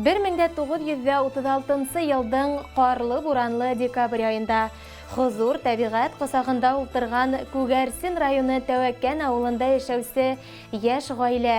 1936 йылдың ҡарлы-буранлы декабрь айында хозур тәбиғәт ҡосағында ултырған Күгәрсен районы Тәүәкән ауылында йәшәүсе йәш ғаилә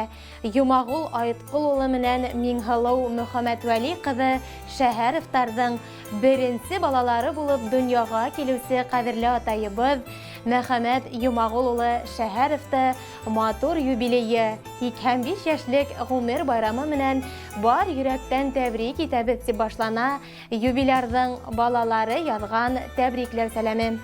Йомағол Айтҡол улы менән Миңһылыу Мөхәммәтвәли ҡыҙы Шәһәровтарҙың беренсе балалары булып донъяға килеүсе ҡәҙерле атайыбыҙ Мөхәммәт Йомағол улы Шәһәровты матур юбилейы, 85 яшьлек ғүмер байрамы менән бар йөрәктән тәбрик итәбеҙ, дип башлана юбилярҙың балалары яҙған тәбрикләү сәләме.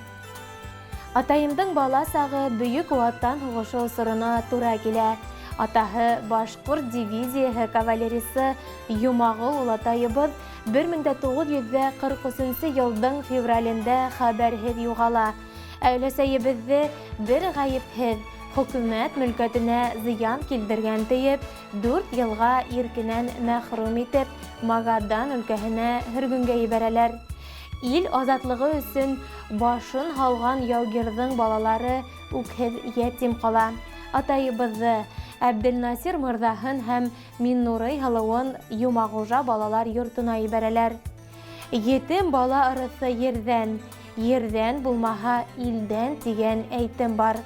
Атайымдың бала сағы Бөйөк Ватан һуғышы осорона тура килә. Атаһы башҡорт дивизияһы кавалерисы Йомағол олатайыбыҙ 1943 йылдың февралендә хәбәрһеҙ юғала. Ә өләсәйебеҙҙе бер ғәйепһеҙ, хөкүмәт мөлкәтенә зыян килдергән тиеп, дүрт йылға иркенән мәхрүм итеп, Магадан өлкәһенә һөргөнгә ебәрәләр. Ил азатлығы өсөн башын һалған яугирҙың балалары үкһеҙ ятим ҡала. Атайыбыҙҙы, Әбделнасир мырҙаһын һәм Миннурый һылыуын Йомағужа балалар йортона ебәрәләр. Етем бала ырыҫы ерҙән, ерҙән булмаһа илдән тигән әйтем бар.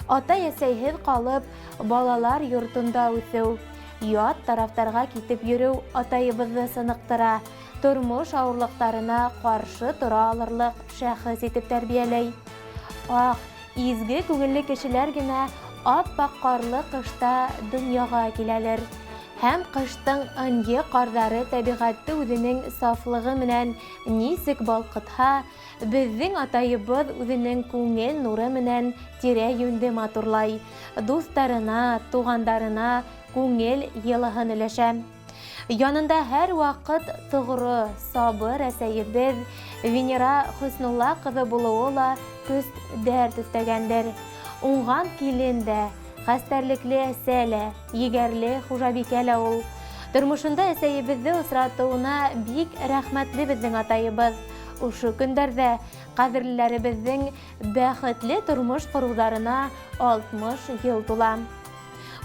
Атай-әсәйһеҙ ҡалып, балалар йортонда үҫеү, ят тарафтарға китеп йөрөү атайыбыҙҙы сыныҡтыра, тормош ауырлыҡтарына ҡаршы тора алырлыҡ шәхес итеп тәрбиәләй. Аҡ, изге күңелле кешеләр генә ап-аҡ ҡарлы ҡышта донъяға киләлер. Һәм ҡыштың ынйы ҡарҙары тәбиғәтте үҙенең сафлығы менән нисек балҡытһа, беҙҙең атайыбыҙ үҙенең күңел нуры менән тирә-йүнде матурлай, дуҫтарына, туғандарына күңел йылыһын өләшә. Янында һәр ваҡыт тоғро, сабыр әсәйебеҙ Венера Хөснулла ҡыҙы булыуы ла көс-дәрт өҫтәгәндер. Уңған килен дә, хәстәрлекле әсә лә, егәрле хужабикә лә ул. Тормошонда әсәйебеҙҙе осратыуына бик рәхмәтле беҙҙең атайыбыҙ. Ошо көндәрҙә ҡәҙерлеләребеҙҙең бәхетле тормош ҡороуҙарына 60 йыл тула.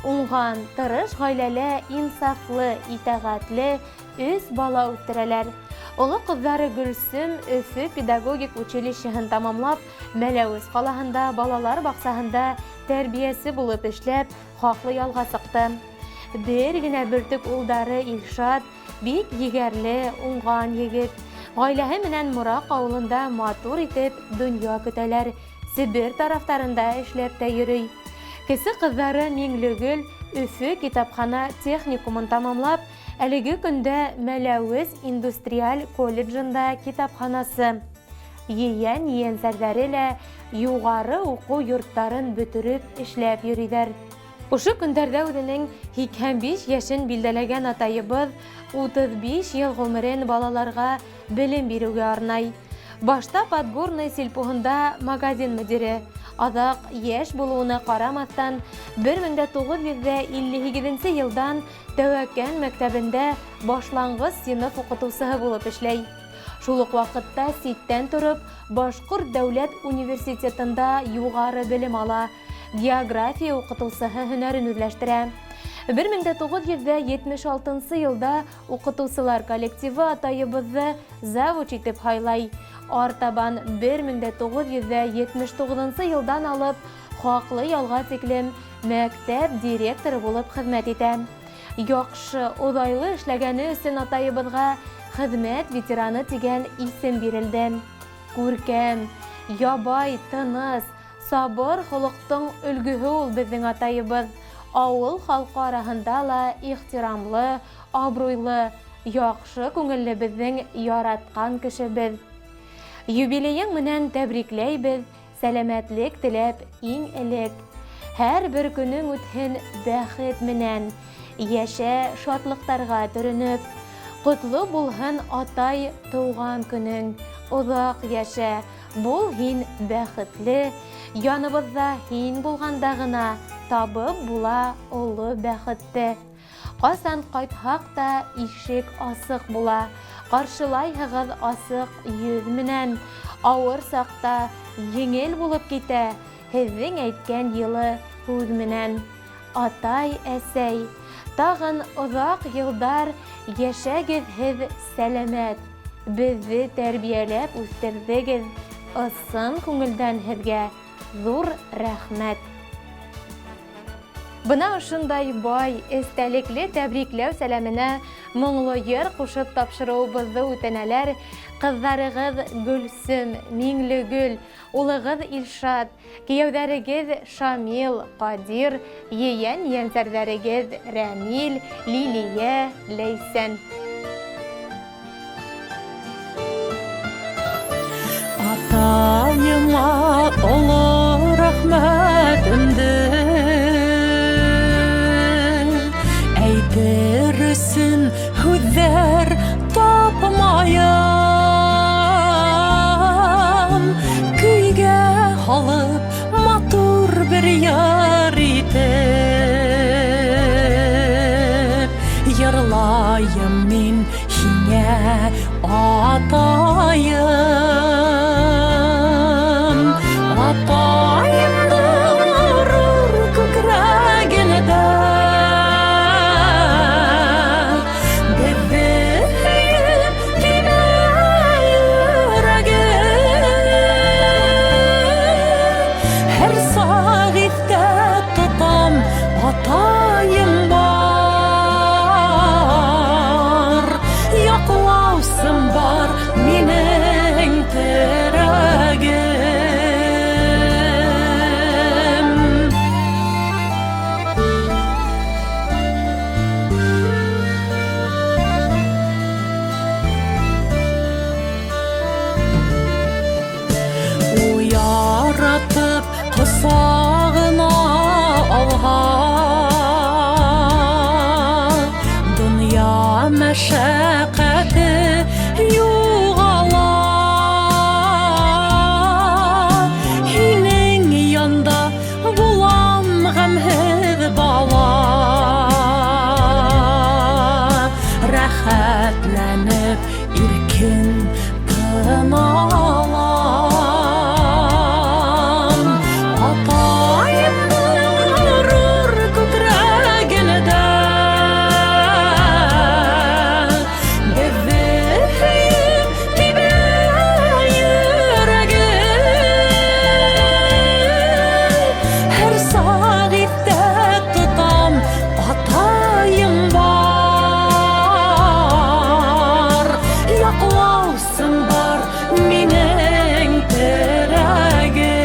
Уңган, тырыш гаиләлә инсафлы, итәгатьле өч бала үстерәләр. Олы кызлары Гөлсем Өфө педагогик училищеһын тамамлап, Мәләвез калаһында балалар бакчаһында тәрбиясе булып эшләп, хаклы ялга чыкты. Бер генә бөртек улдары Илшат бик егәрле, уңган егет. Гаиләһе менән Морак авылында матур итеп дөнья көтәләр, Себер тарафтарында эшләп тә йөрөй. Кесе кызлары Миңлегөл Өфө китапхана техникумын тамамлап, әлеге көндә Мәләвез индустриаль колледжында китапханасы. Ейән-ейәнсәрҙәре лә югары уҡыу йорттарын бөтөрөп эшләп йөрөйҙәр. Ошо көндәрҙә үҙенең 85 йәшен билдәләгән атайыбыҙ 35 йыл ғүмерен балаларға белем биреүгә арнай. Башта Подгорный сельпоһында магазин мөдире, аҙаҡ йәш булыуына ҡарамаҫтан, 1958 йылдан Тәүәкән мәктәбендә башланғыс синыф уҡытыусыһы булып эшләй. Шул уҡ ваҡытта ситтән тороп Башҡорт дәүләт университетында юғары белем ала, география уҡытыусыһы һөнәрен үҙләштерә. 1976 йылда уҡытыусылар коллективы атайыбыҙҙы завуч итеп һайлай. Артабан 1979 йылдан алып хаҡлы ялға тиклем мәктәп директоры булып хеҙмәт итә. Яҡшы, оҙайлы эшләгәне өсөн атайыбыҙға Хеҙмәт ветераны тигән исем бирелде. Күркәм, ябай, тыныс, Сабыр холоҡтоң өлгөһө ул беҙҙең атайыбыҙ. Ауыл халҡы араһында ла ихтирамлы, абруйлы, яҡшы күңелле беҙҙең яратҡан кешебеҙ. Юбилейың менән тәбрикләйбеҙ, сәләмәтлек теләп иң элек. Һәр бер көнөң үтһен бәхет менән, яшә шатлыҡтарға төрөнөп. Ҡотло булһын, атай, тыуған көнөң, оҙаҡ йәшә, Бул һин бәхетле, яныбыҙҙа һин булғанда ғына табып була оло бәхетте. Ҡасан ҡайтһаҡ та ишек асыҡ була, ҡаршылайһығыҙ асыҡ йөҙ менән. Ауыр саҡта еңел булып китә һеҙҙең әйткән йылы һүҙ менән. Атай, әсәй, Тағын оҙаҡ йылдар йәшәгеҙ һеҙ сәләмәт, беҙҙе тәрбиәләп үҫтерҙегеҙ, ысын күңелдән һеҙгә ҙур рәхмәт. Бына ошондай бай, эстәлекле тәбрикләү сәләменә моңло йыр ҡушып тапшырыуыбыҙҙы үтенәләр ҡыҙҙарығыҙ Гөлсөм, Миңлегөл, улығыҙ Илшат, кейәүҙәрегеҙ Шамил, Ҡадир, ейән-ейәнсәрҙәрегеҙ Рәмил, Лилиә, Ләйсән. Атайыма оло рәхмәтемде әйтер өсөн һүҙҙәр тапмайым. Көйгә һалып матур бер йыр итеп йырлайым мин һиңә, атайым. Атайымдың ғорур күкрәгендә беҙҙе һөйөп тибә йөрәге. Һәр саҡ иҫтә тотам, атайым бар, яҡлаусым бар, минең терәгем. Ул яратып ҡосағына алһа, донъя мәшәҡәте юғала. Һинең янда булам ғәмһеҙ бала, рәхәтләнеп иркен тын алам. Атайымдың ғорур күкрәгендә беҙҙе һөйөп тибә йөрәге. Һәр саҡ иҫтә тотам, атайым бар, яҡлаусым бар, минең терәгем.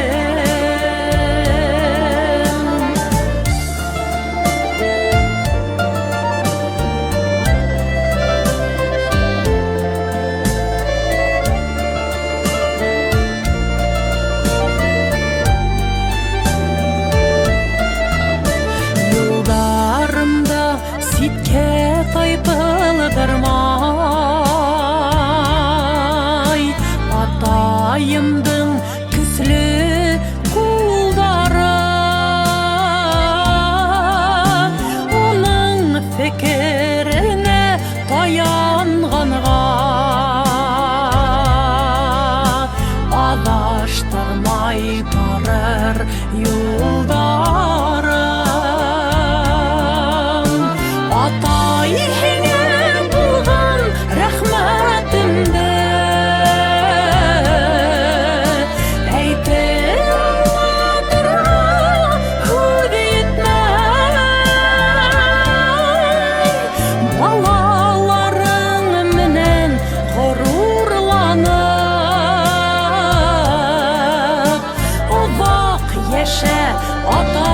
Юлдарымда ситкә тайпылдырмай атайымдың көслө ҡулдары. Уның фекеренә таянғанға аҙаштырмай барыр юлдарым. Атай, һиңә булған рәхмәтемде әйтер аңлатырға һүҙ етмәй. Балаларың менән ғорурланып, оҙаҡ йәшә, атай.